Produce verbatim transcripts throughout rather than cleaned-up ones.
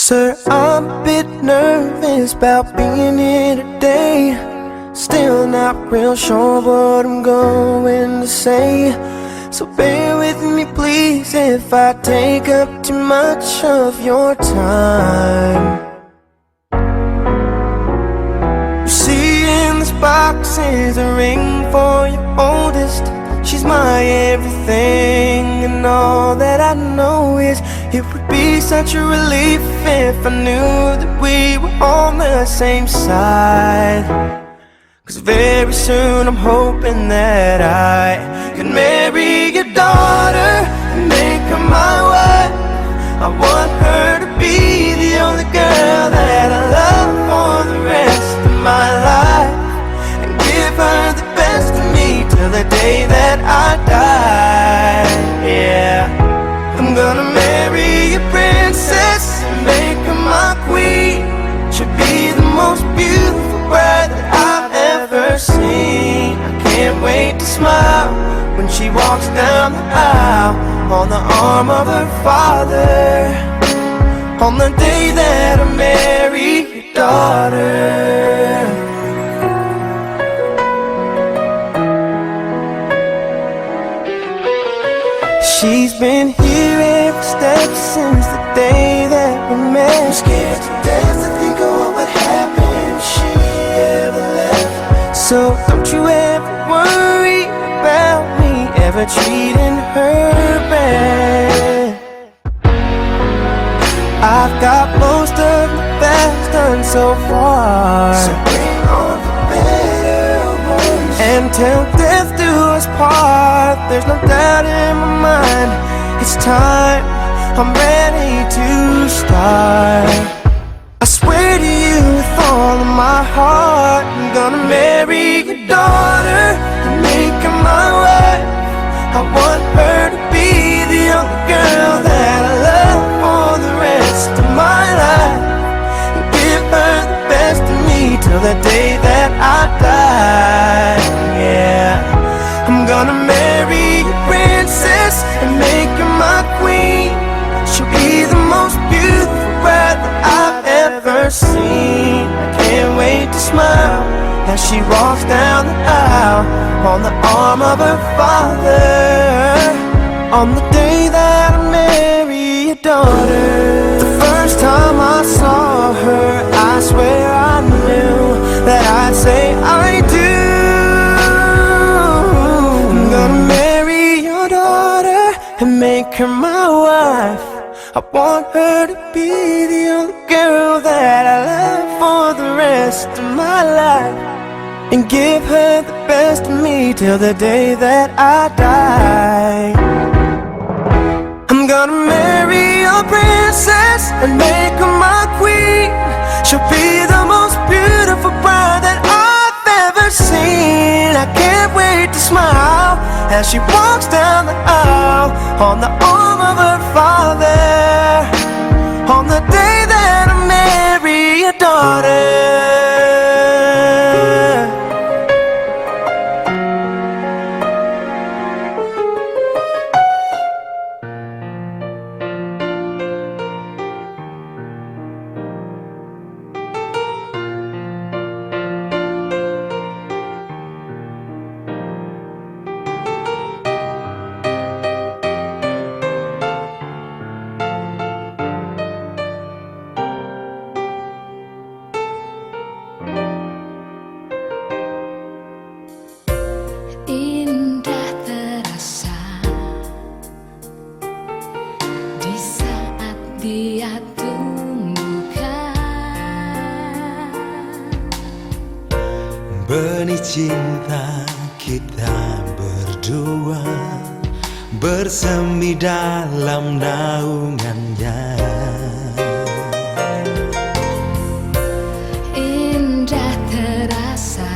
Sir, I'm a bit nervous about being here today. Still not real sure what I'm going to say. So bear with me, please, if I take up too much of your time. You see in this box is a ring for your oldest. She's my everything, and all that I know is it would be such a relief if I knew that we were on the same side. 'Cause very soon I'm hoping that I can marry your daughter and make her my wife. I want her to be the only girl that I love for the rest of my life, and give her the best of me till the day that I die. Yeah, I'm gonna marry a princess and make her my queen. She'll be the most beautiful bride that I've ever seen. I can't wait to smile when she walks down the aisle on the arm of her father, on the day that I marry your daughter. She's been here every step since the day that we met. I'm scared to death to think of what would happen if she ever left. So don't you ever worry about me ever treating her bad. I've got most of the facts done so far. So bring on the better ones. And till death do us part, there's no doubt in my mind. It's time, I'm ready to start. I swear to you with all of my heart, I'm gonna marry your daughter and make her my wife. I want her to be the only girl that I love for the rest of my life, and give her the best of me till the day that I die. Yeah, I'm gonna marry a princess and make her my queen. She'll be the most beautiful bride that I've ever seen. I can't wait to smile as she walks down the aisle on the arm of her father, on the day that I marry your daughter. The first time I saw her, I swear I knew that I'd say I do. I'm gonna marry your daughter and make her my wife. I want her to be the only girl that I love for the rest of my life, and give her the best of me till the day that I die. I'm gonna marry a princess and make her my queen. She'll be the most beautiful bride that I've ever seen. I can't wait to smile as she walks down the aisle on the arm of her father, on the day that I marry your daughter. Indah terasa di saat dia tumbuhkan benih cinta kita berdua bersemi dalam naungannya. Indah terasa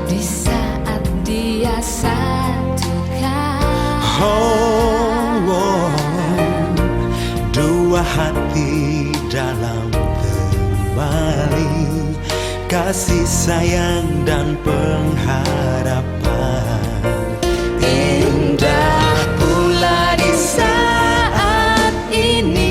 di saat dia satukan. Oh, oh. Dua hati dalam kembali kasih sayang dan pengharapan. Indah pula di saat ini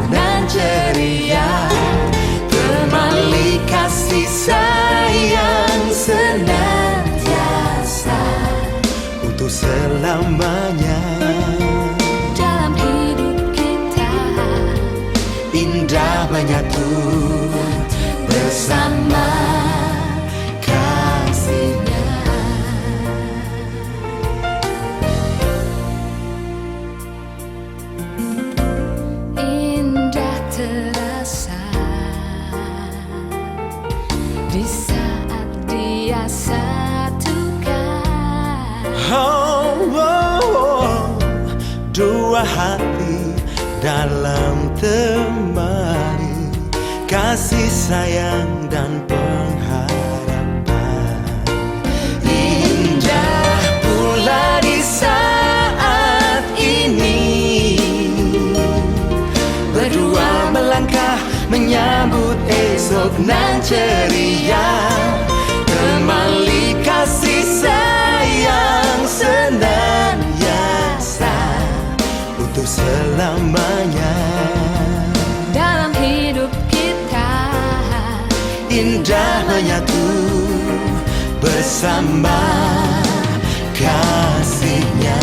Nan ceria, teman kasih sayang senantiasa untuk selamanya. Dalam hidup kita, indah menyatu bersama kasihnya. Indah terasa di saat dia satukan. Oh, oh, oh. Dua hati dalam temali kasih sayang dan pengharapan. Indah pula di saat ini, berdua melangkah menyambut esok nan ceria. Teman kasih sayang senantiasa untuk selamanya. Dalam hidup kita, indah menyatu bersama kasihnya.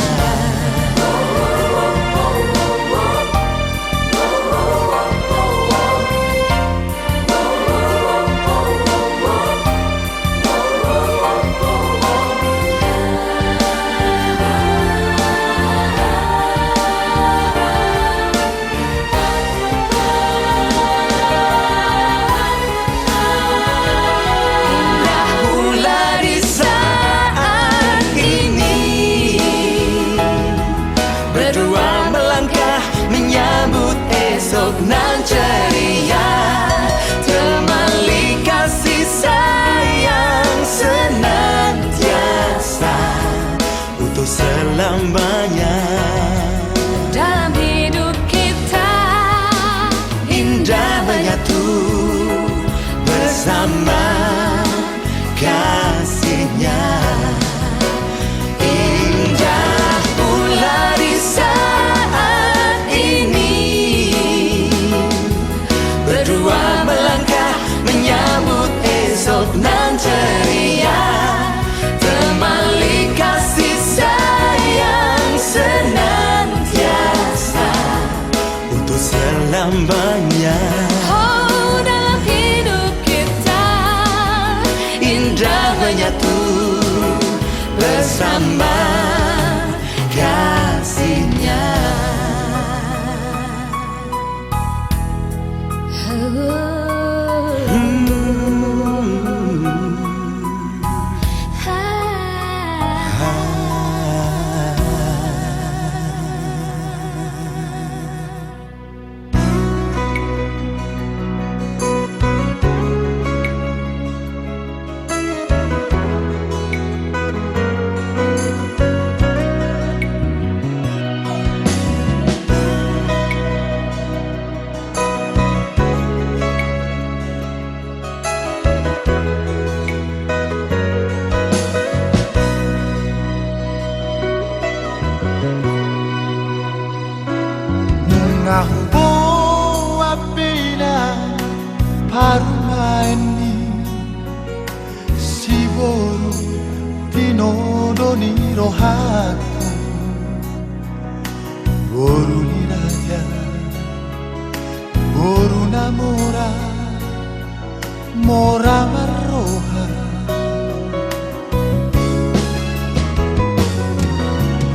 Indah pula di saat ini, berdua melangkah menyambut esok nan ceria. Teman kasih sayang senantiasa untuk selamanya. Dalam hidup kita, indah menyatu bersama kasihnya. Indah pula di saat ini, berdua melangkah menyambut esok nan ceria. Teman kasih sayang senantiasa untuk selamanya. Oh, dalam hidup kita, indah menyatu bersama kasihnya. Nunga huboan be inang parumaenmi, siboru tinodo ni rohangku. Boru ni raja, boru na mora, mora marroha.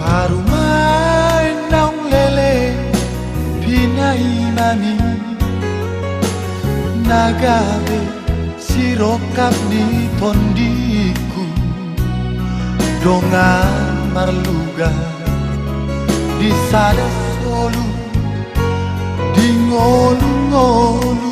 Parumaen naung leleng pinaimami, na gabe sirongkap ni tondiku, dongan marluga di sada solu, di ngolu-ngolu.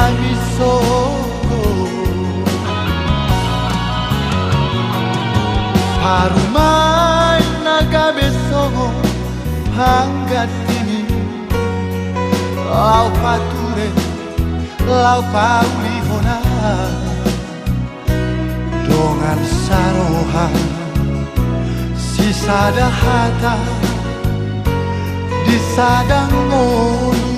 hami sogot. Parumaen na gabe songon panggantimi, laho pature, laho paulihon ahu. Dongan saroha, sisada hata di sada ngolu.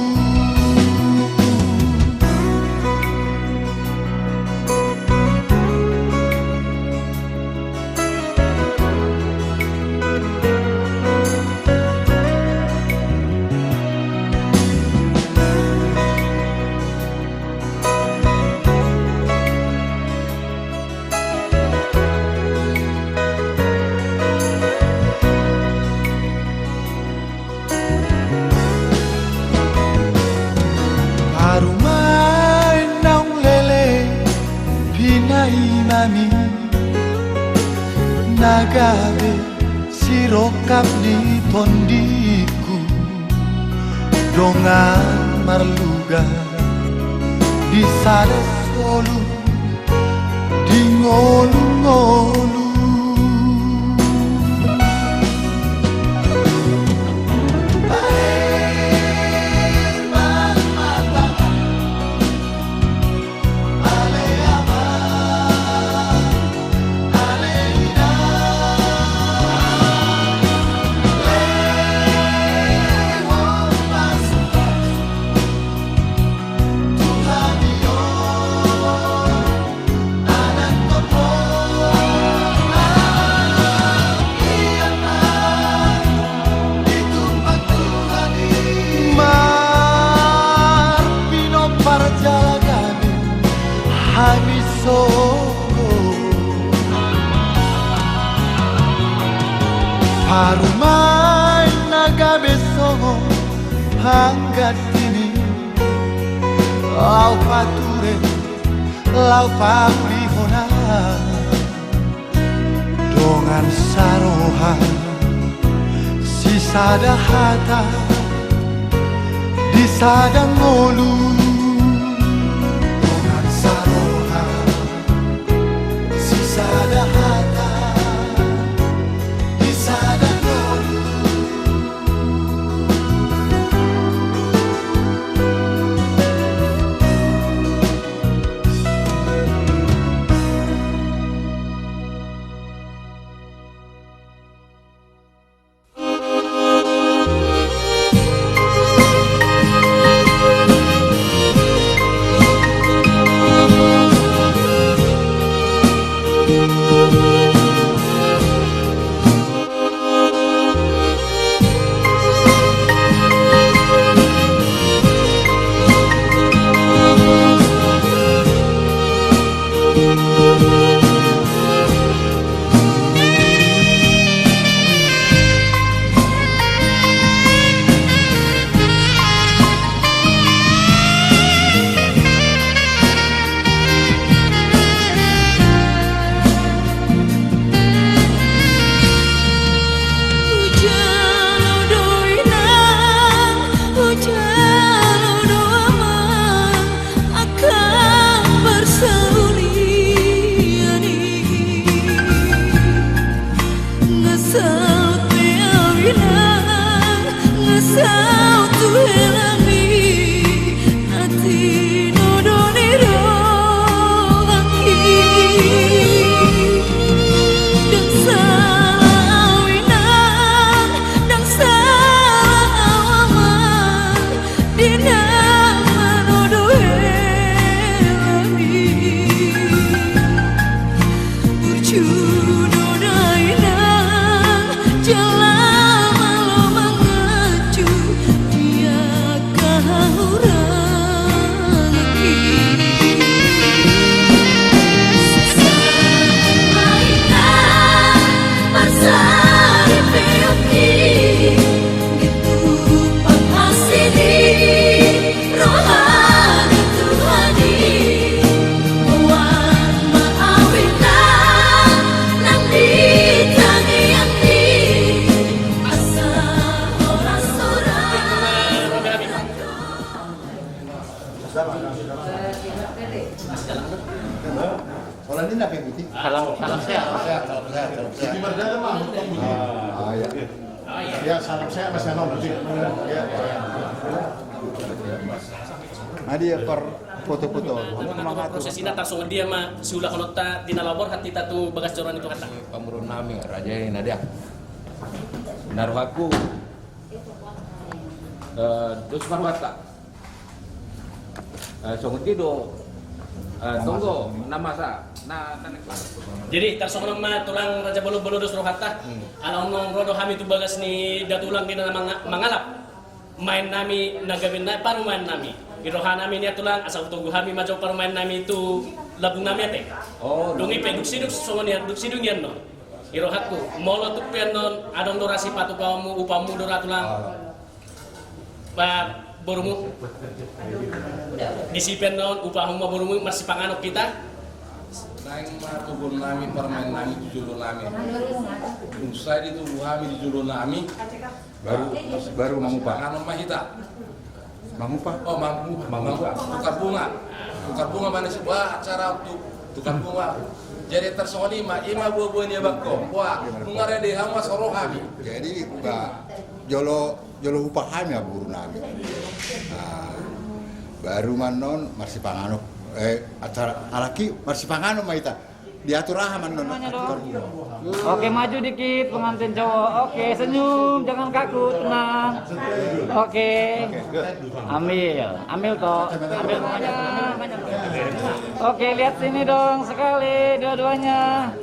Parumaen naung leleng pinaimami, na gabe sirongkap ni tondingku, dongan marluga di sada solu, di ngolungolu. Marpinompar jala gabe hami sogot. Parumaen na gabe songon panggantimi, laho pature, laho paulihon ahu. Dongan saroha, sisada hata di sada ngolu. Dongan saroha, sisada hata di sada ngolu. Salam sehat. Salam sehat, salam sehat, salam sehat. Ah, iya. Ya, salam sehat, Mas Anong. Ya, ya. Nah, dia per foto-foto. Proses i na tarsongon dia ma siulahononta di na laho borhat hita tu bagas joro ni Tuhanta. Pamoruon nami, raja i na dia. Na rohangku. Eh, dos ma rohanta. Eh, songon i do. Eh, tonggo, na masa, na tanek. Jadi, tarsongon on ma tulang raja bolon, molo dos rohanta. Hmm. Ala on ro do hami tu bagas ni da tulang di na manga-, mangalap. Maen nami na gabe na parumaen nami. Di roha nami nian tulang, asa hutogu hami ma jo parumaen nami tu lambung nami ate. Oh. Dung i pe dung sidung songon i, dung sidung i annon. Di rohangku, molo tung pe annon, adong do ra sipatupaonmu, upamu do ra tulang. Ah. Ba, borumu. Disi pe annon, upahon ma borumu, marsipanganon hita. Naeng ma toguon nami, parumaen nami tu jolo nami. Dung sae ditogu hami di jolo nami. Baru, baru mangupah. Marsipanganon ma hita. Mangupah? Oh, mangu-, mangupah. Tukar bunga. Tukar bunga mana sih? Wah, acara tu-, tukar bunga. Jadi tarsongon i ma, i ma buah-buah ni abangko. Wah, nunga rade hamu asa ro hami. Jadi, ba, jolo, jolo huupah hami boru nami. Nah, baru ma annon marsipanganon. Eh, acara, alai marsipanganon ma hita. Diatur aha ma annon, atur bunga. Oke, maju dikit pengantin cowok. Oke, senyum, jangan kaku, tenang. Oke. Ambil, ambil toh. Ambil bunganya. Oke, lihat sini dong sekali, dua-duanya.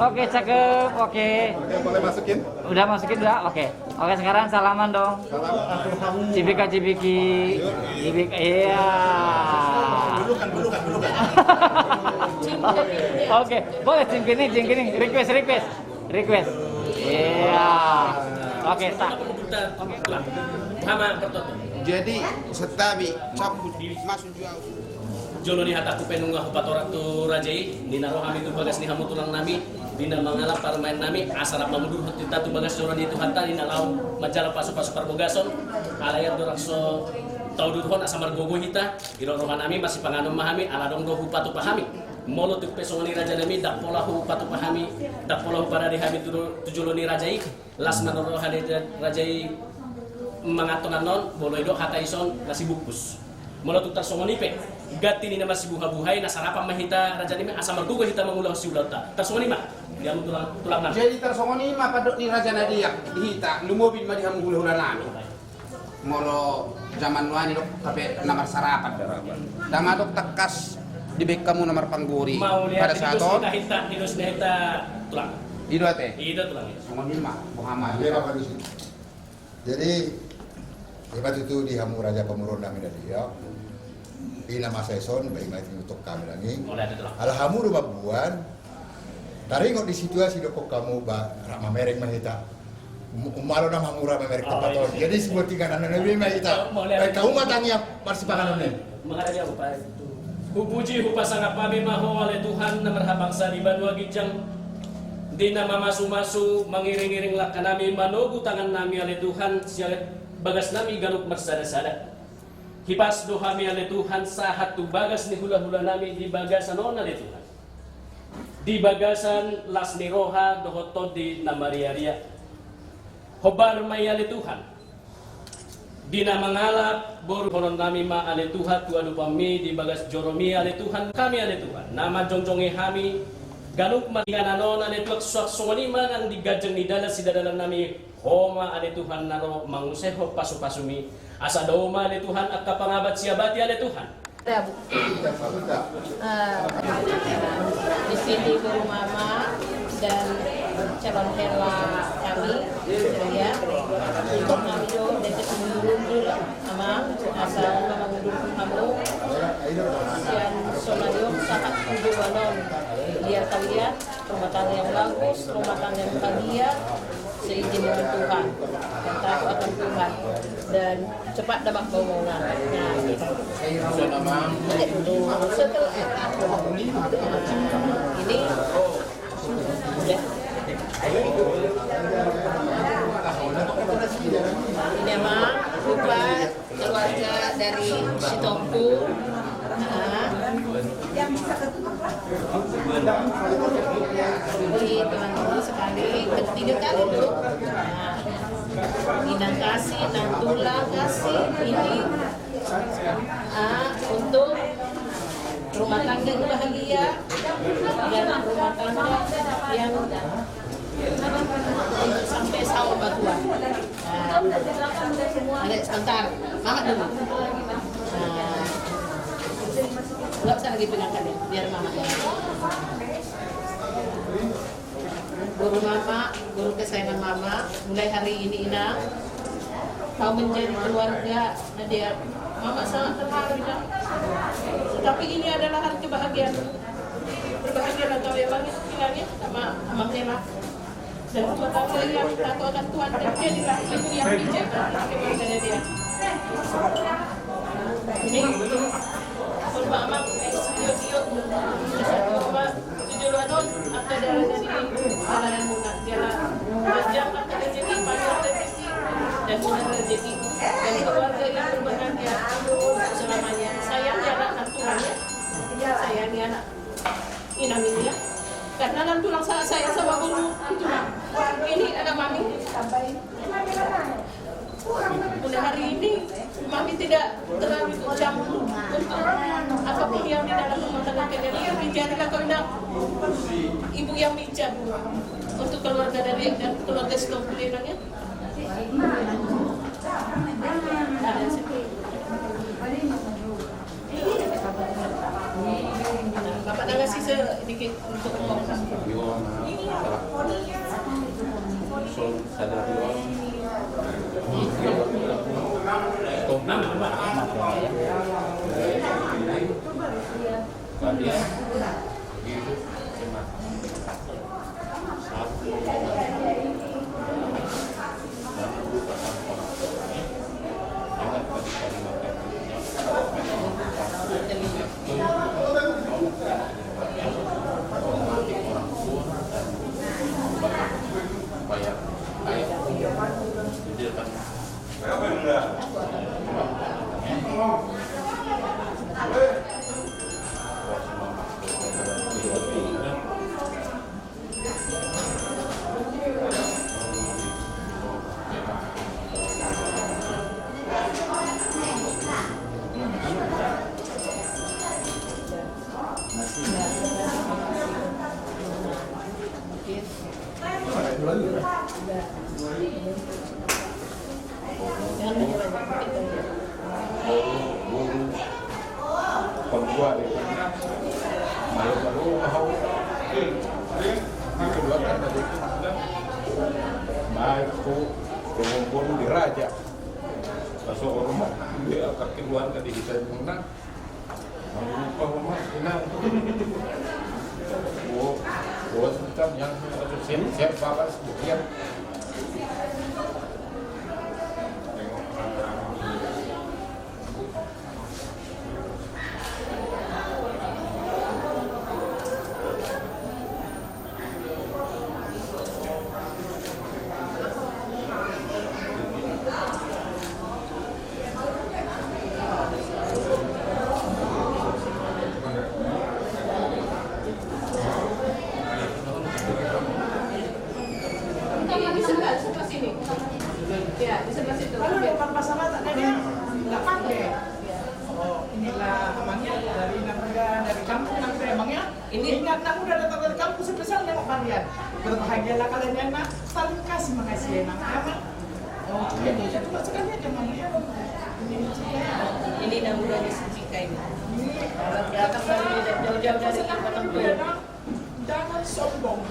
Oke, cakep. Oke. Oke, boleh masukin? Udah masukin, udah? Oke. Oke, sekarang salaman dong. Salam. Cipika-cipiki. Cipik, iya. Pelukan, pelukan, pelukan. Oke, boleh cingkining, cingkining. Request, request. Request. Iya. Oke, sa-, jadi, santabi, campur, masuk. Jolo ni hatangku pe nunga hupatorang tu raja i, di na ro hami tu bagas ni hamu tulang nami, di na mangalap parumaen nami, asa rap mamundurhon hita tu bagas joro ni Tuhanta, di na laho manjalo pasu-pasu parbagason, alai andorang so taudurhon asa margogo hita, di roha nami, marsipanganon ma hami, ala adong do hupatupa hami. Molo tung pe songon i raja nami, ndang pola hupatupa hami, ndang pola huparade hami tu, tu jolo ni raja i, Las ma na ro hami raja i manganhon annon, molo didok hata i son na sibungkus. Molo tung tarsongon i pe, ganti ni na masibuha-buha i, na sarapan ma hita raja nami, asa margogo hita mangulahon siulaonta. Tarsongon i ma, di hamu tulang, tulang nami. Jadi tarsongon i ma pandok ni raja na dia, di hita, lumobi ma di hamu hula-hula nami. Molo zaman nuaeng didok hape na marsarapan. Ndang adong tangkas dibaen hamu na marpanggori. Pada saat on. Di dos ni hita, di dos ni hita tulang. I do ate? I do tulang. Songon i ma, boha ma. Jadi, i ma tutu di hamu raja pamoruon nami na dia. Di na masa i son, ba i ma i tinutup hami nangkin. Ala hamu do mamboan, taringot di situasi dohot hamu ba, rap mamereng ma hita. Um-, umalo nama mura mamereng tempat on. Jadi sebuah tinggalan na lebih ma hita. Baik, hamu ma tangiang marsipanganon i. Hupuji, hupasangap hami ma Ho ale Tuhan na marhabangsa di banua ginjang. Di na mamasu-masu, mangiring-iring langka nami, manogu tangan nami ale Tuhan, sian bagas nami ganup marsada-sada. Hipas do hami ale Tuhan, sahat tu bagas ni hula-hula nami di bagasan on ale Tuhan. Di bagasan las ni roha dohot tondi na maria-ria. Hombar ma i ale Tuhan. Di na mangalap, boruhonon nami ma ale Tuhan tu adopanmi di bagas joromi ale Tuhan, hami ale Tuhan. Na manjongjongi hami, ganup ma inganan on ale Tuhan, suang songon i ma nang di ganjang ni dalan sidadalan nami. Ho ma ale Tuhan na ro mangusehon pasu-pasumi. Asa dao ma ale Tuhan angka pangabat siabati ale Tuhan. Ya, Bu. Eh, di sini boru mama dan calon hela kami, ya. Kami do deket mundur-mundur, amang, asa mangundurhon hamu. Sian sonari on sahat tu joloan on. Biar kalian rumah tangga yang bagus, rumah tangga yang bahagia, seizin dengan Tuhan, dan taat akan Tuhan, dan cepat dapat momongan. Nah, gitu. Setelah, nah, ini udah. Ini, Mang, lupa. Keluarga dari Sitompul. Ah. Jadi, teman-teman sekali, ketiga kali tuh. Nah, Inang kasih, Inang tulang kasih, ini, ah, untuk rumah tangga yang bahagia dan rumah tangga yang sampai sawo batua. Nah, ada sebentar, mama dulu. Nah, nggak usah lagi pegangkan ya, biar mama ya. Guru mama, guru kesayangan mama, mulai hari ini Inang, kau menjadi keluarga. Nah, dia, mama sangat terharu, Inang. Tapi ini adalah hari kebahagiaan. Berbahagialah kau ya, Bang, Inang ya, sama Amang Nela. Dan rumah tangga yang ditaklukkan Tuhan, dan dia dilatih yang bijak dan keluarganya dia. Ini, mohon maaf, sio-sio, satu rumah, tujuh dua nol, angka darah dari Alan Muna, dia lah, panjang angka rezeki, panjang rezeki, dan murah rezeki, dan keluarga yang berbahagia selamanya. Sayang ya, anak, Tuhan ya. Sayang ya, anak. Inang ini ya. Karena nanti tulang sangat sayang sama guru itu, Mak. Ini anak mami. Mulai hari ini, mami tidak terlalu ikut campur untuk apapun yang di dalam rumah tangga kalian. Tapi jadilah kau, Inang, ibu yang bijak untuk keluarga dari, dan keluarga Sitompul, Inang ya. Ada sih. Bapak, ngasih sedikit untuk ngomong. Pembuat itu. Malu-malu mau. Di kedua kan tadi itu. Baik, ku, ku, ku, di raja. Masuk rumah, dia kaki luar tadi kita menang. Mangrupa umak, Inang. Oh, oh, sebentar, yang siap, siap, Bapak, siap. Di sebelah, sebelah sini. Ya, di sebelah situ. Lalu lempar pasang mata, nah, dia nggak pakai. Oh, inilah abangnya dari Inang Muda, dari kampung Inang Muda, Bang, ya. Ini ingat, Inang Muda datang dari kampung spesial nengok kalian. Berbahagialah kalian ya, Nak. Saling kasih mengasihi, Nak, ya, Mak. Oh, iya, iya, cuma sekali aja, Mama, ya. Ini Inang Muda di sini, kayak ini. Ini datang dari jauh-jauh dari kampung. Jangan sombong.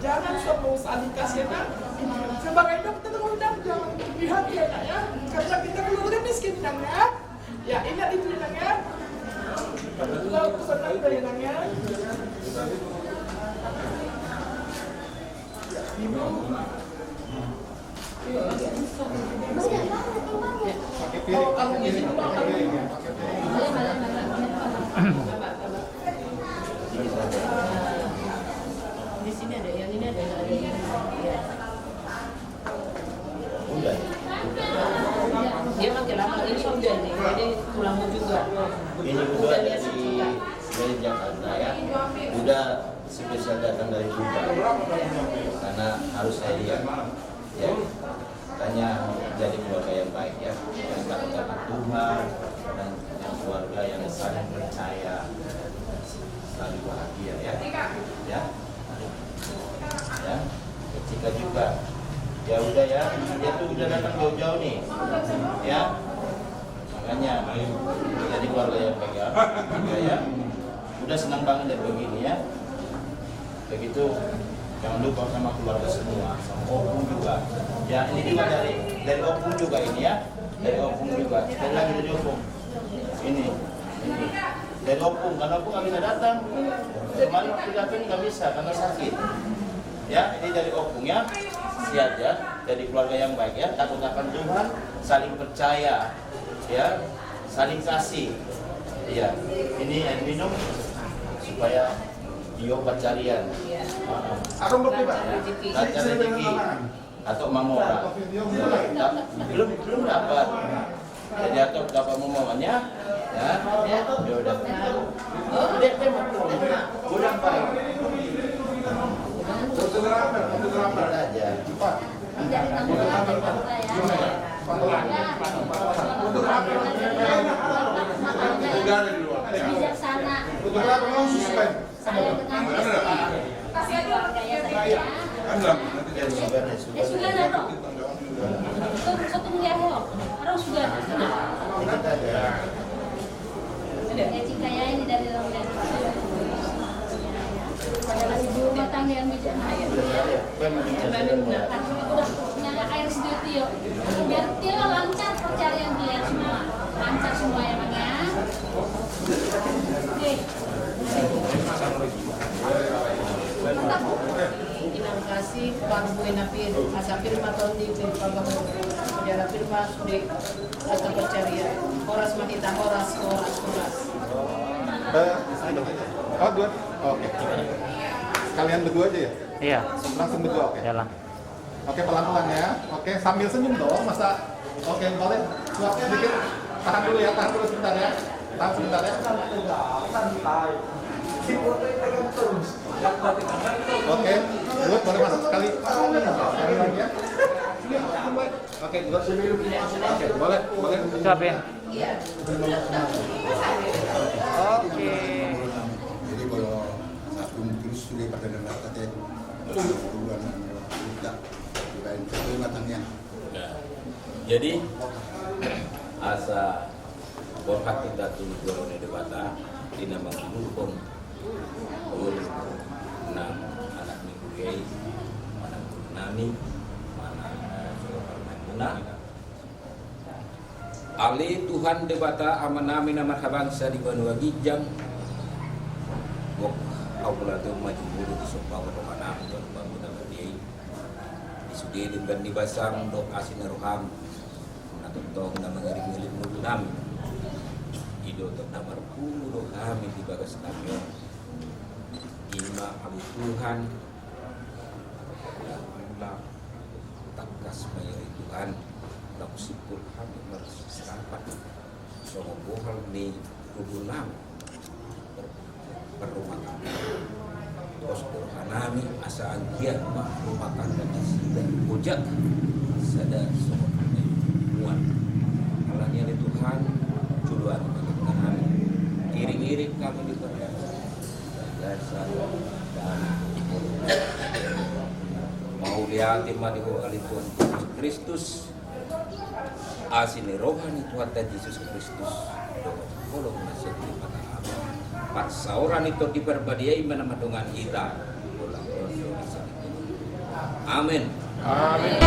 Jangan sombong, saling kasih, Nak. Sebagai dokter, Inang, jangan berhati-hati, Nak, ya. Karena kita keluarga miskin, Inang, ya. Ya, ingat itu, Inang, ya. Lalu pesan dari Inang, ya. Minum. Kalau, kalau di sini, Bang, kalau di sini. Di sini ada, yang ini ada, yang ini ada. Udah. Dia makin lama, ini udah nih, jadi tulangmu juga. Ini udah dari Dari Jakarta, ya. Uda spesial datang dari Kuta karena harus saya lihat, ya. Katanya jadi keluarga yang baik, ya, yang takut akan Tuhan, dan yang keluarga yang saling percaya, saling bahagia, ya. Ya. Ya. Ketika juga, ya udah, ya, dia tuh udah datang jauh-jauh nih, ya. Makanya jadi keluarga yang baik, ya. Ya, ya. Udah senang banget deh begini, ya. Begitu, jangan lupa sama keluarga semua, sama opung juga. Ya, ini juga dari, dari opung juga ini, ya. Dari opung juga. Sekali lagi dari opung. Ini, ini. Dari opung, karena opung nggak bisa datang. Kemarin waktu datang nggak bisa karena sakit. Ya, ini dari opung, ya. Sehat, ya. Jadi keluarga yang baik, ya. Takut akan Tuhan, saling percaya, ya, saling kasih. Iya, ini air minum supaya dia obat carian. Iya. Heeh. Lancar rezeki. Lancar rezeki. Atau mamora. Belum, belum dapat. Jadi atau dapat mamoranya, ya. Ya udah. Udah, udah, udah. Udah, Pak. Fotografer, fotografer. Kita aja. Cepat. Bijaksana. Fotografer langsung, Pak. Saya dengan keluarga ya, saya. Kan bilang, nanti dia. Eh, sudah ada, Bro. Itu satu miliar, Bro. Harus sudah ada. Ada. Ya, Cika, ya, ini dari Lamongan. Adalah ibu rumah tangga yang bijak. Udah, nyala air sedikit, yuk. Biar dia lancar pencarian dia semua. Lancar semua ya, Bang, ya. Oke. Mantap, Bu. Inang kasih, Pak Bu Enapir, asa firma tondi, firma bahu. Jala firma sude. Atau percaya. Horas ma hita, horas, horas, horas. Eh, aduh. Oh, dua. Oke. Sekalian berdua aja ya? Iya. Langsung berdua, oke. Jalan. Oke, pelan-pelan ya. Oke, sambil senyum dong, masa. Oke, boleh suap sedikit. Tahan dulu ya, tahan dulu sebentar ya. Tahan sebentar ya. Oke, good, boleh masuk sekali. Sekali lagi ya. Oke, good. Oke, boleh, boleh. Ucapin. Oke. Jadi kalau satu terus sudah pada datang, bulan kita, kita itu matangnya. Nah, jadi asa borhat hita tu goar ni Debata, di nama guru pun. Guru, nang anak ni guru i, manang guru nami, manang, eh, guru parmaimuna. Ale Tuhan Debata Amanami na marhabangsa di banua ginjang, gok au pola tu maju mulu di somba rohanami tu Amanami na badia i. Di sude denggan ni basam dohot asi ni roham, na tongtong na mangiringiring ngolunami. I do tong na marpungu do hami di bagas nami on. I ma ale Tuhan, tangkas ma i ale Tuhan, laos simpul hami marsirapan songon bohal ni tubuh nami. Parrumah tangga. Pos do rohanami asa anggiat ma rumah tangga nasida ojak sada songon muan. Alani ale Tuhan, juluan ma hami. Iring-iring hami di parian. Mauliate ma di Ho ale Tuhan Jesus Kristus. Asi ni roha ni Tuhanta Jesus Kristus, dohot holong ni Debata Ama, parsaoran ni Tondi Parbadia i ma na mandongani hita. Amen. Amen.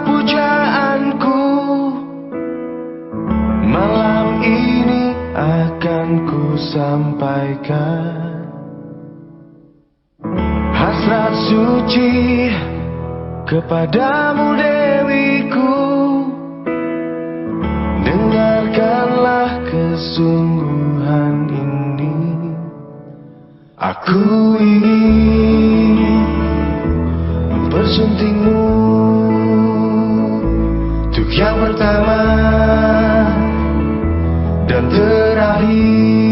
Pujianku malam ini akan ku sampaikan. Hasrat suci kepadamu, Dewiku, dengarkanlah kesungguhan ini. Aku ingin mempersuntingmu untuk yang pertama dan terakhir.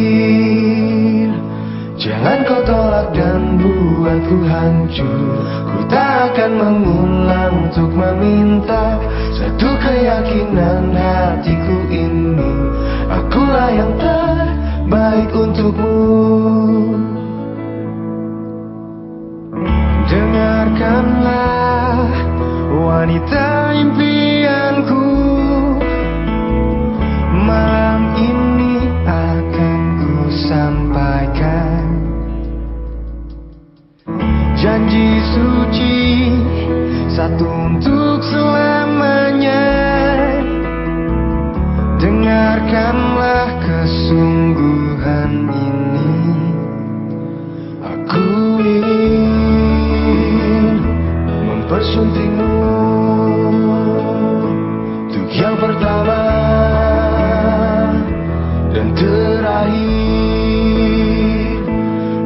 Jangan kau tolak dan buatku hancur. Ku tak akan mengulang untuk meminta. Satu keyakinan hatiku ini, akulah yang terbaik untukmu. Dengarkanlah, wanita impianku, malam ini akan ku sampaikan janji suci, satu untuk selamanya. Dengarkanlah kesungguhan ini. Aku ingin mempersuntingmu untuk yang pertama dan terakhir.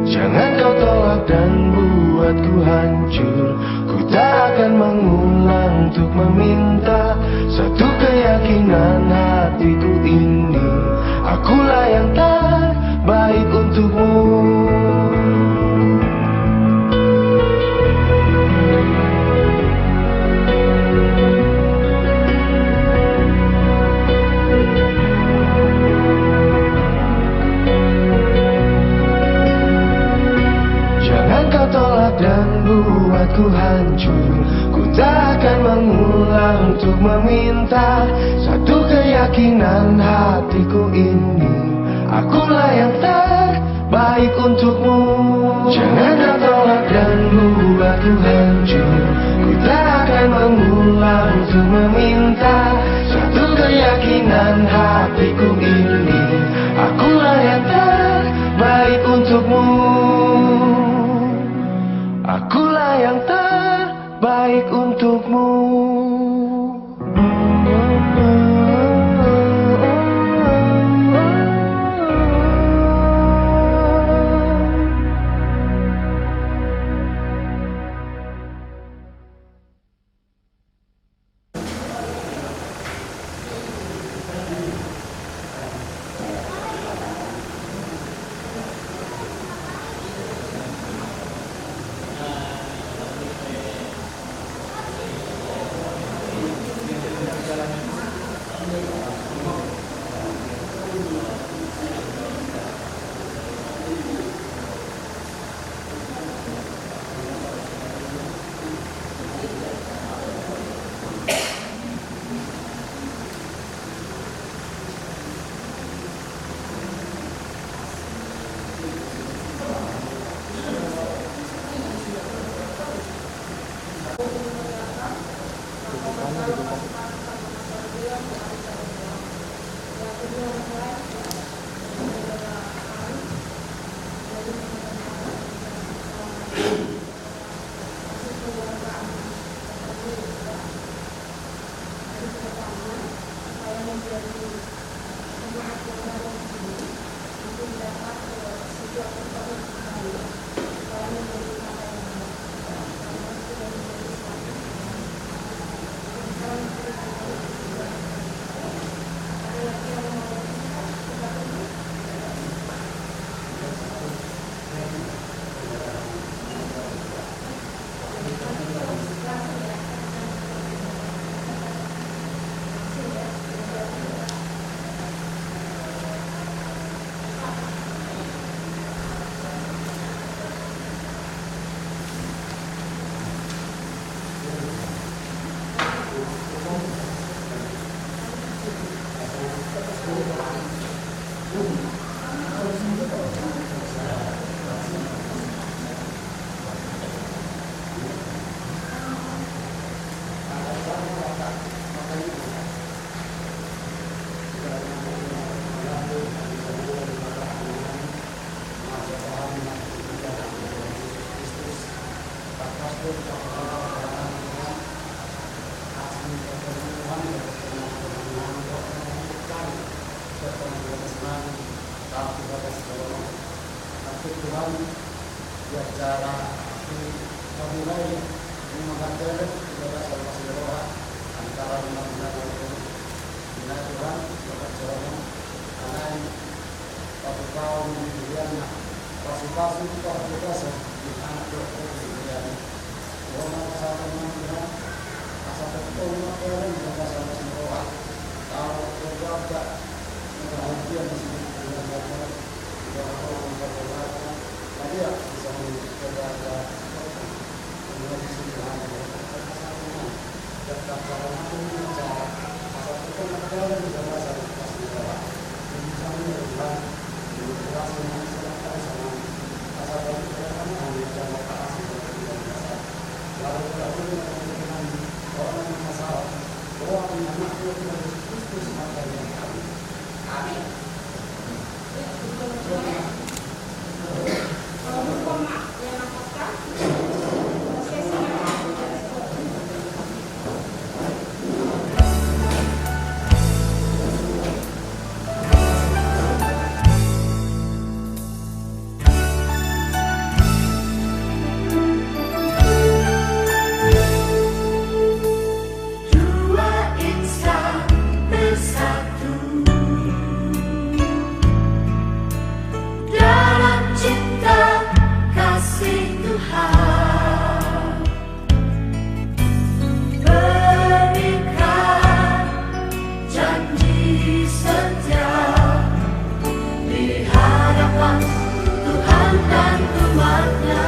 Jangan kau tolak dan buatku hancur. Ku tak akan mengulang untuk meminta. Satu keyakinan hatiku ini, akulah yang terbaik untukmu. Jangan kau tolak dan buatku hancur. Ku tak akan mengulang untuk meminta. Satu keyakinan hatiku ini, akulah yang terbaik untukmu. Jangan kau tolak dan buatku hancur. Ku tak akan mengulang untuk meminta. Satu keyakinan hatiku ini, akulah yang terbaik untukmu. Akulah yang terbaik untukmu. Di bagas nami, taat di bagas roha. Tapi Tuhan, di acara di pagi hari, ini mengatakan di bagas roha, antara lima belas tahun ini. Di na Tuhan, di bagas roha, alai, pasupasu di dunia, pasupasu, pasupasu di anak dohot di dunia. Dua insan bersatu dalam cinta kasih Tuhan. Pernikahan janji setia di hadapan Tuhan dan umat-Nya.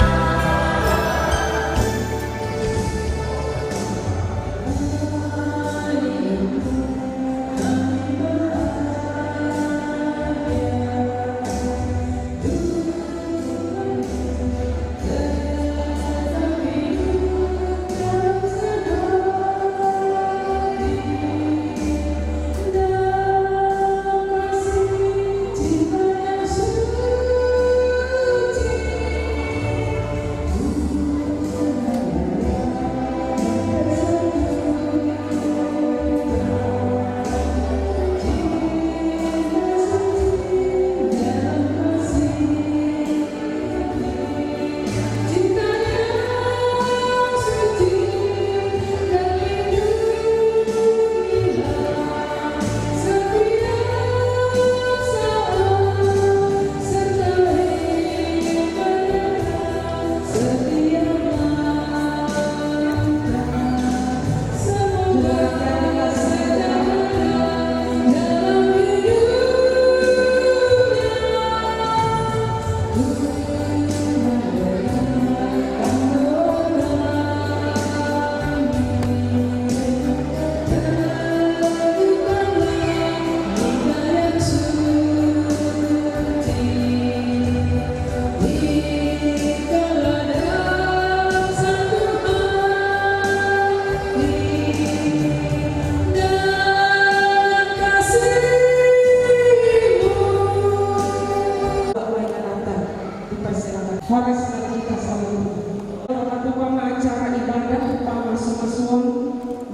Horas ma di hita saluhutna. Molo tung pe acara ibadah pamasumasuon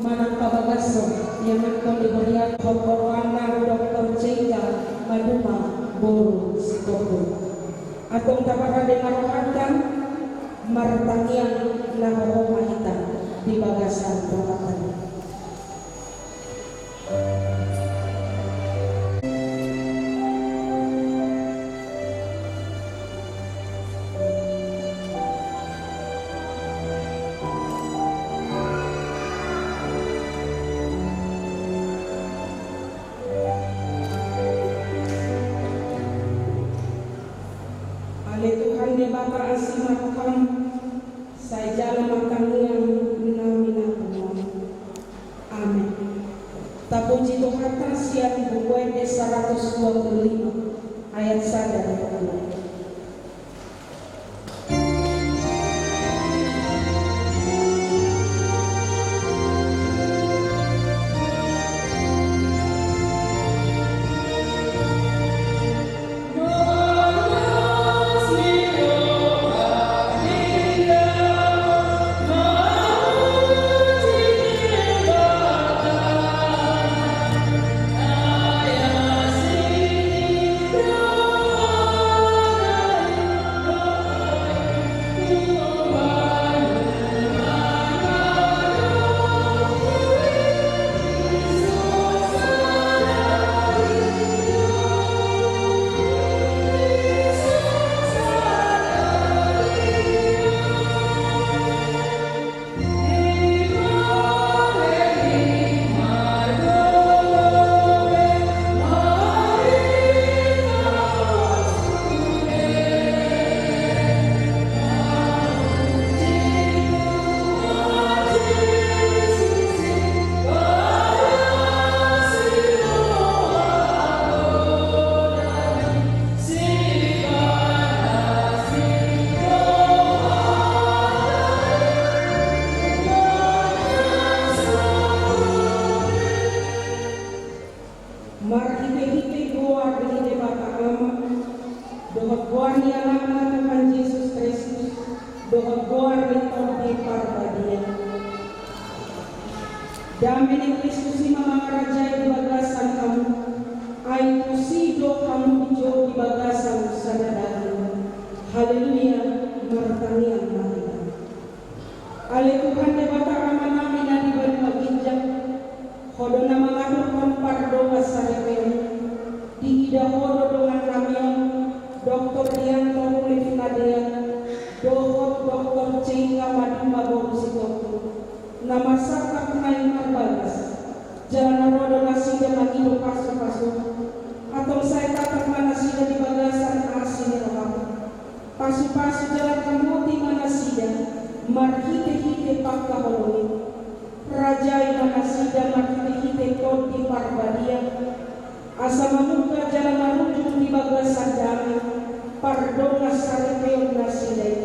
manang pabagason, ianakhon di huriaon, rohana Doktor Jengga Maduma boru Sitompul. Antong taparade ma rohanta, martangiang na hohom ma hita di bagasan rohanta. Ale Tuhan Debata asi ma roham, sai jalo ma tangiang nami na humorang. Amen. Tapuji Tuhanta sian Buku Ende saratus dua pulu lima ayat sada dohot dua. Di Anakna Tuhan Jesus Kristus, dohot goar ni Tondi Parbadia. Dame ni Kristus i ma mangarajai di bagasan hamu, ai tusi do hamu dijou di bagasan sada daging. Haleluya, martangiang ma hita. Ale Tuhan Debata Amanami na di banua ginjang, Ho do na mangaturhon pardongansaripeon, diida Ho do dongannami on, Doktor Dianto Ulif Nadean, dohot Doktor Ceika Maduma boru Sitompul, na marsangkap nai marbagas, jala na ro do nasida mangido pasupasu, antong sai tatap ma nasida di bagasan asi ni roham. Pasupasu jala ramoti ma nasida marhitehite pangkaholongi. Rajai ma nasida marhitehite Tondi Parbadia, asa mamungka jala marujung di bagasan dame pardongansaripeon nasida i.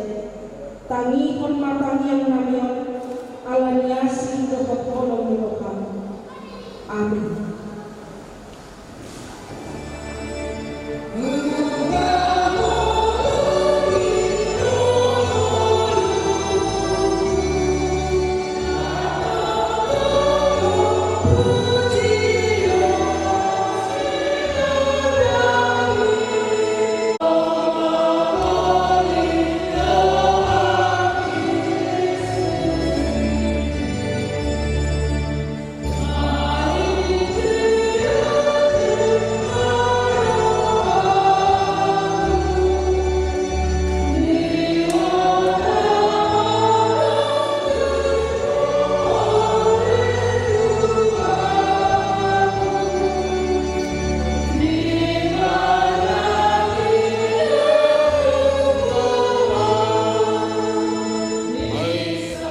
Tangihon ma tangiangnami on, ala ni asi dohot holong ni roham. Amen.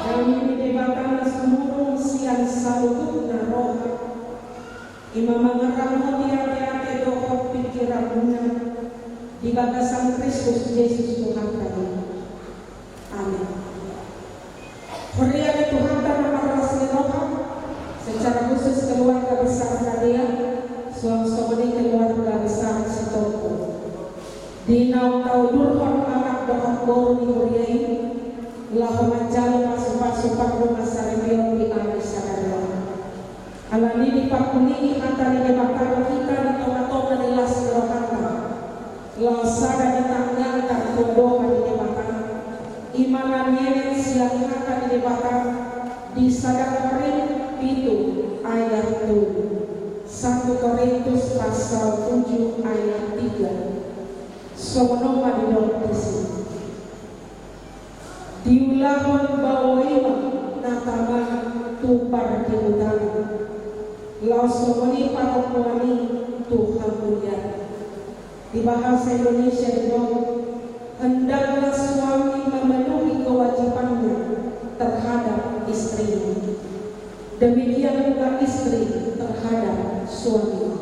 Dame ni Debata na sumurung sian saluhutna roha, i ma mangaramoti ateate dohot pingkiranmuna di bagasan Kristus Jesus Tuhanta i. Amen. Huria ni Tuhanta na marlas ni roha, secara khusus keluarga besar Nadean, suang songon i keluarga besar Sitompul. Di naung taudurhon anak dohot boru ni huria i, laho manjalo pasupasu pardongansaripeon di ari sadari on. Alani i diparhunduli hata ni Debata do hita di tongatonga ni las ni rohanta. Laos sada di tangiang tartua dongan ni Debata, i ma na nienet sian hata ni Debata di sada Korint pitu ayat tolu, satu Korintus pasal tujuh ayat tiga. Songon on ma didok disi. Diulahon baoa i ma na tama tu pardihutan, laos songon i parompuan i tu hamulian. Di bahasa Indonesia didok, hendaklah suami memenuhi kewajibannya terhadap istrinya. Demikian pula istri terhadap suaminya.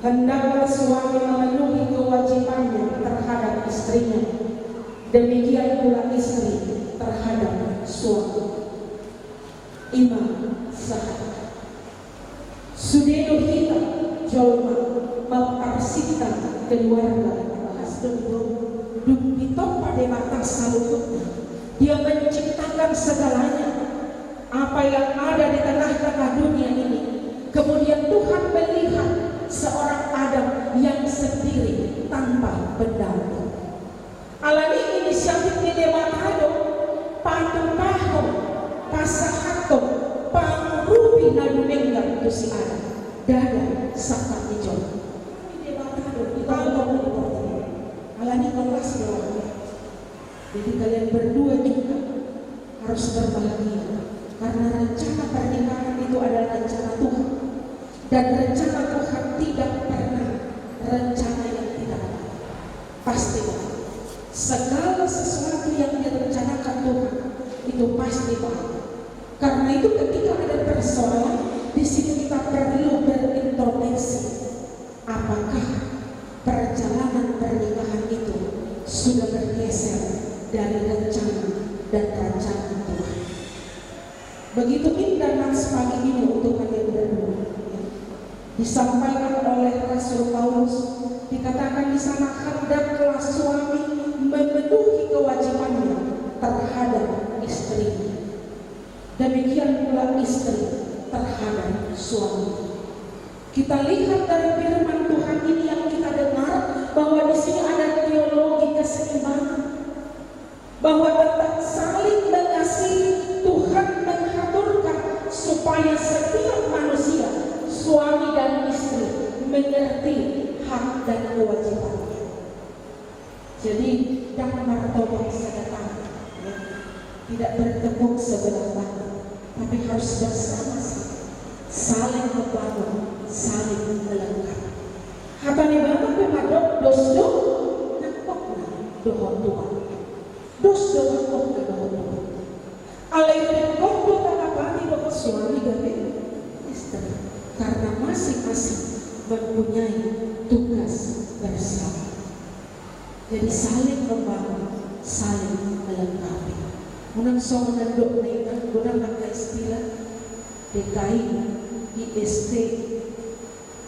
Hendaklah suami memenuhi kewajibannya terhadap istrinya. Demikian pula istri terhadap suami. I ma sahat. Sude do hita jolma mamparsinta keluarga. Bahas dong, dung ditompa Debata saluhutna, Dia menciptakan segalanya. Apa yang ada di tengah-tengah dunia ini. Kemudian Tuhan melihat seorang Adam yang sendiri tanpa pendamping. Alani i inisiatif ni Debata do patupahon, pasahathon pangurupi na dumenggan tu si Adam. Ndada sangkap ni jolma. Debata do, di tongotong ni portibi. Alani i las do. Jadi kalian berdua juga harus berbahagia. Karena rencana pernikahan itu adalah rencana Tuhan. Dan rencana Tuhan tidak pernah rencana yang tidak ada. Pasti ada. Segala sesuatu yang direncanakan Tuhan itu pasti ada. Karena itu ketika ada persoalan, di sini kita perlu berintrospeksi. Apakah perjalanan pernikahan itu sudah bergeser dari rencana dan rancangan Tuhan? Begitu indah nats pagi ini untuk kalian berdua. Disampaikan oleh Rasul Paulus, dikatakan di sana, hendaklah suami kewajibannya terhadap istrinya. Demikian pula istri terhadap suami. Kita lihat dari firman Tuhan ini yang kita dengar, bahwa di sini ada teologi keseimbangan, bahwa tentang saling mengasihi. Tuhan mengaturkan supaya setiap manusia, suami dan istri, mengerti hak dan kewajibannya. Jadi, ndang martobang sada tangan, ya. Tidak bertepuk sebelah tangan, tapi harus bersama-sama, saling membangun, saling melengkapi. Hata ni Bapak pe mandok, dos do nangkokna dohot Tuhan. Dos do nangkokna dohot Tuhan. Alai tingkos do tangapani dohot suami gabe istri, karena masing-masing mempunyai tugas bersama. Jadi saling membangun, saling melengkapi. Unang songon na didok na inang, godang angka istilah D K I, I S T,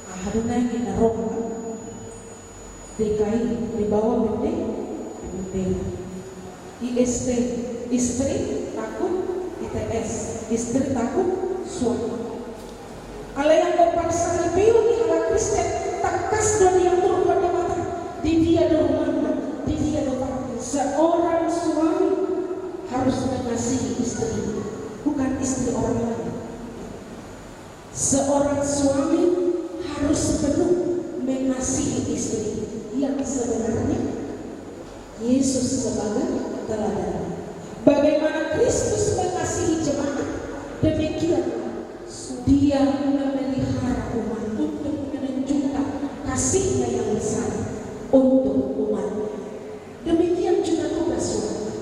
aha do na inang, na roha. D K I, dibawa bendera, bendera. I S T, istri takut, I T S, istri takut suami. Alai anggo parsaripeon ni halak Kristen, tangkas do diaturhon Debata, di dia do rumahna, di dia do tempatna. Seorang suami harus mengasihi istrinya, bukan istri orang lain. Seorang suami harus penuh mengasihi istri, yang sebenarnya Yesus sebagai teladan. Bagaimana Kristus mengasihi jemaat, demikian Dia memelihara umat untuk menunjukkan kasihnya yang besar untuk umat. Demikian juga tugas suami.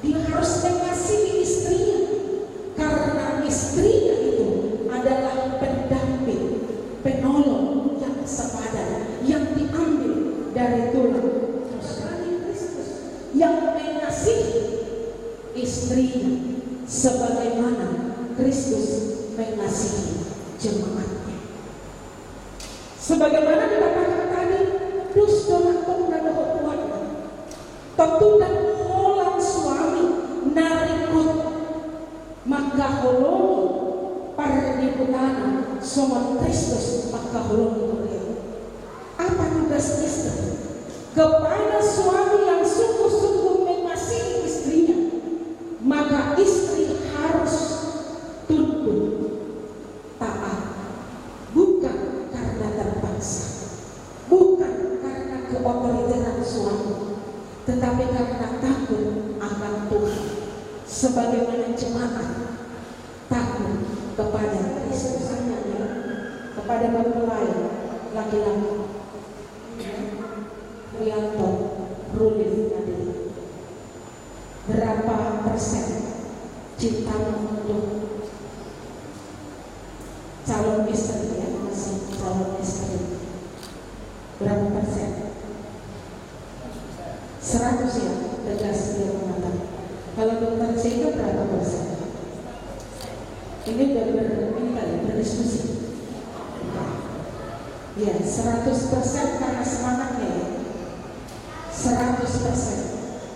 Dia harus mengasihi istrinya, karena istrinya itu adalah pendamping, penolong yang sepadan, yang diambil dari tulang rusuknya. Kristus yang mengasihi istrinya sebagaimana Kristus mengasihi jemaatnya. Sebagaimana dikatakan tadi, dos do nangkokna dohot tuanna. Tontu ndang holan suami na ringkot mangkaholongi pardiputana songon Kristus mangkaholongi huria i. Apa tugas istri? Kepada suami yang sungguh-sungguh mengasihi istrinya, maka istri harus tunduk, taat, bukan karena terpaksa, bukan karena keotoriteran suami, tetapi karena takut akan Tuhan, sebagaimana jemaat takut kepada Kristus. Kepada mempelai laki-laki, Rianto, Ruli, Nadine. Berapa persen cintamu untuk calon istri, ya, masih calon istri? Berapa persen? Seratus, ya, tegas dia mengatakan. Kalau dokter Ceka berapa persen? Ini udah ber-, ini kali, berdiskusi. Ya, seratus persen karena semangatnya, ya. Seratus persen.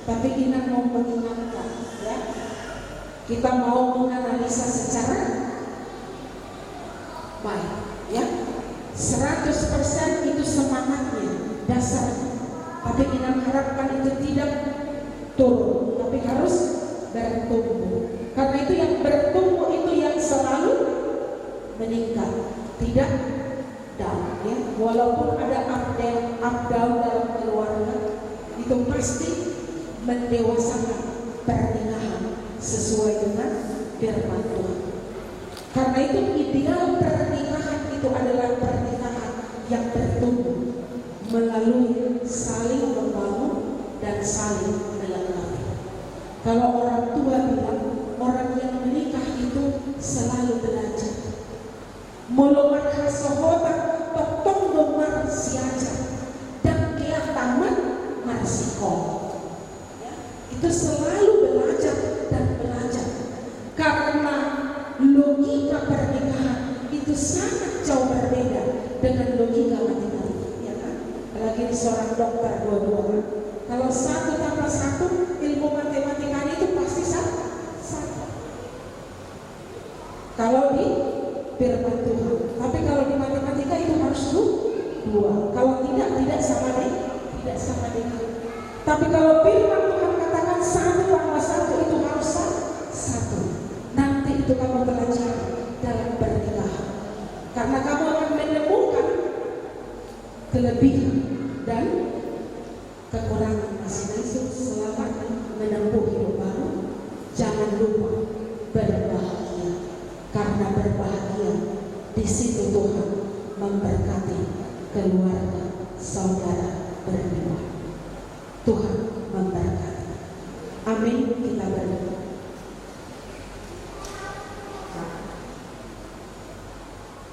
Tapi inang mau mengingatkan, ya. Kita mau menganalisa secara baik, ya. Seratus persen itu semangatnya, dasarnya. Tapi inang harapkan itu tidak turun, tapi harus bertumbuh. Karena itu yang bertumbuh itu yang selalu meningkat, tidak down, ya. Walaupun ada up down, up down dalam keluarga, itu pasti mendewasakan pernikahan sesuai dengan firman Tuhan. Karena itu ideal pernikahan itu adalah pernikahan yang bertumbuh melalui saling membangun dan saling melengkapi. Kalau orang tua bilang, orang yang menikah itu selalu belajar. Molo marhasohotan tongtong do marsiajar, ndang hea tamat marsikola. Ya, itu selalu belajar dan belajar. Karena logika pernikahan itu sangat jauh berbeda dengan logika matematika, ya kan? Apalagi seorang dokter dua-dua. Kalau satu tambah satu, ilmu matematikanya itu pasti sa-, satu. Kalau di firman Tuhan. Tapi kalau di matematika itu harus du-, dua. Kalau tidak, tidak sama de-, tidak sama dengan. Tapi kalau firman Tuhan katakan satu tambah satu itu harus sa-, satu. Nanti itu kamu pelajari dalam pernikahan. Karena kamu akan menemukan kelebihan dan kekurangan masing-masing. Selamat menempuh hidup baru. Jangan lupa berbahagia. Karena berbahagia, di situ Tuhan memberkati keluarga saudara berdua. Tuhan memberkati. Amin. Kita berdoa.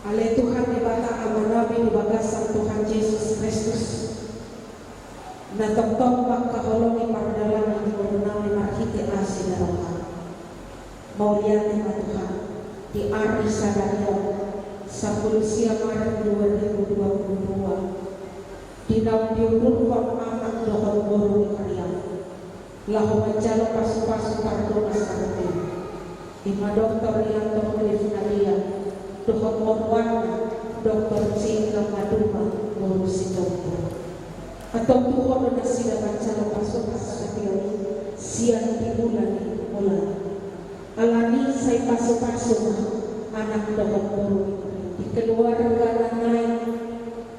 Ale Tuhan Debata Amanami di bagasan Tuhan Jesus Kristus, na tongtong mangkaholongi pardalanan ni ngolunami marhite asi ni roham. Mauliate ma Tuhan, di ari sadari on, sampulu sia Maret dua ribu dua puluh dua, di naung diundurhon anak dohot boru ni huriam laho manjalo pasupasu pardongansaripeon, i ma Doktor Rianto Rulif Nadia dohot moruanna Doktor Cika Maduma boru Sitompul. Antong tubu do nasida manjalo pasupasu saripeon sian di bulan i. Alani i sai pasupasu ma anak dohot boru i di keluarga na naeng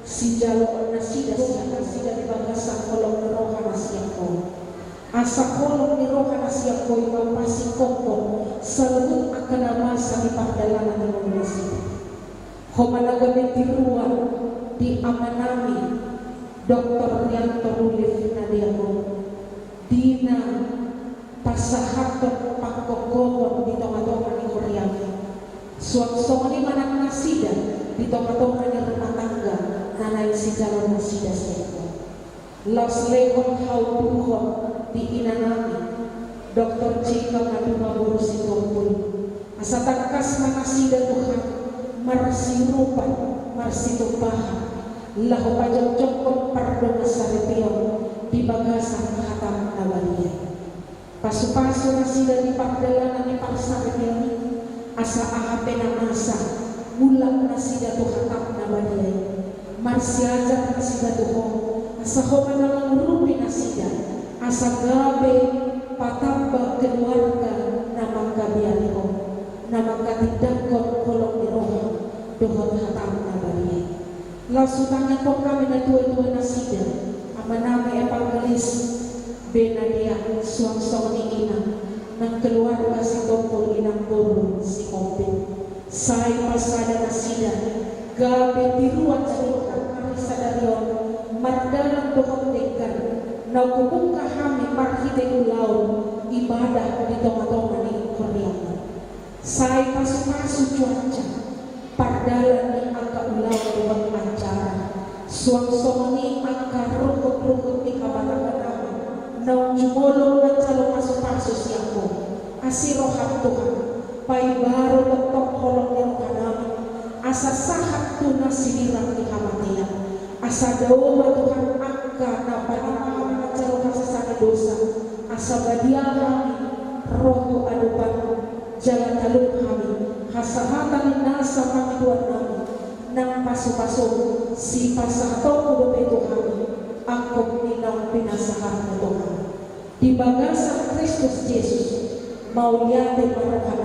sijaloon nasida, sian nasida di bagasan holong ni roha na sian Ho. Asa holong ni roha na sian Ho i ma pasingkophon saluhut angka na masa di pardalanan ni ngolu nasida. Ho ma na gabe tiruan di amanami Doktor Rianto Rulif Nadia on, di na pasahathon pangkophopon di tongatonga ni huriam. Suang songon i ma nang nasida di tongatonga ni rumah tangga na naeng sijaloon nasida sian Ho. Laos lehon hauduhon di inanami Doktor Cika Maduma boru Sitompul, asa tangkas ma nasida Tuhan marsiurupan, marsitumpahan, laho pajongjongkon pardongansaripeon di bagasan hataM na badia i. Pasupasu nasida di pardalanan ni parsaripeon i, asa aha pe na masa, mulak nasida tu hataM na badia i. Marsiajar nasida tu Ho, asa Ho ma na mangurupi nasida, asa gabe patamba keluarga na mangkabiari Ho, na mangkatindangkon holong ni rohaM dohot hataM na badia i. Laos hutangihon hami natuatua nasida, amanami Evangelis Benadia, suang songon i inang nang keluarga Sitompul, inang boru Simombing. Sai pasada nasida gabe tiruan saluhut ari sadari on, mardalan dohot denggan, na hubungka hami marhite ulaon ibadah di tongatonga ni huriam on. Sai pasupasu cuaca, pardalan ni angka ulaon dohot acara, suang songon i angka ruhutruhut ni habatahonami naung jumolo manjalo pasupasu sian Ho. Asi rohaM Tuhan, paimbaru tongtong holong ni rohanami, asa sahat tu na sinirang ni hamatean. Asa dao ma Tuhan angka na paima manjalo hasesaan ni dosa, asa badia hami ro tu adopanMu. Jala talup hami hasahatan ni nasa pangidoannami, nang pasupasu sipasahatonMu dope tu hami angkup ni naung pinasahatMu tu hami. Di bagasan Kristus Jesus, mauliate ma roha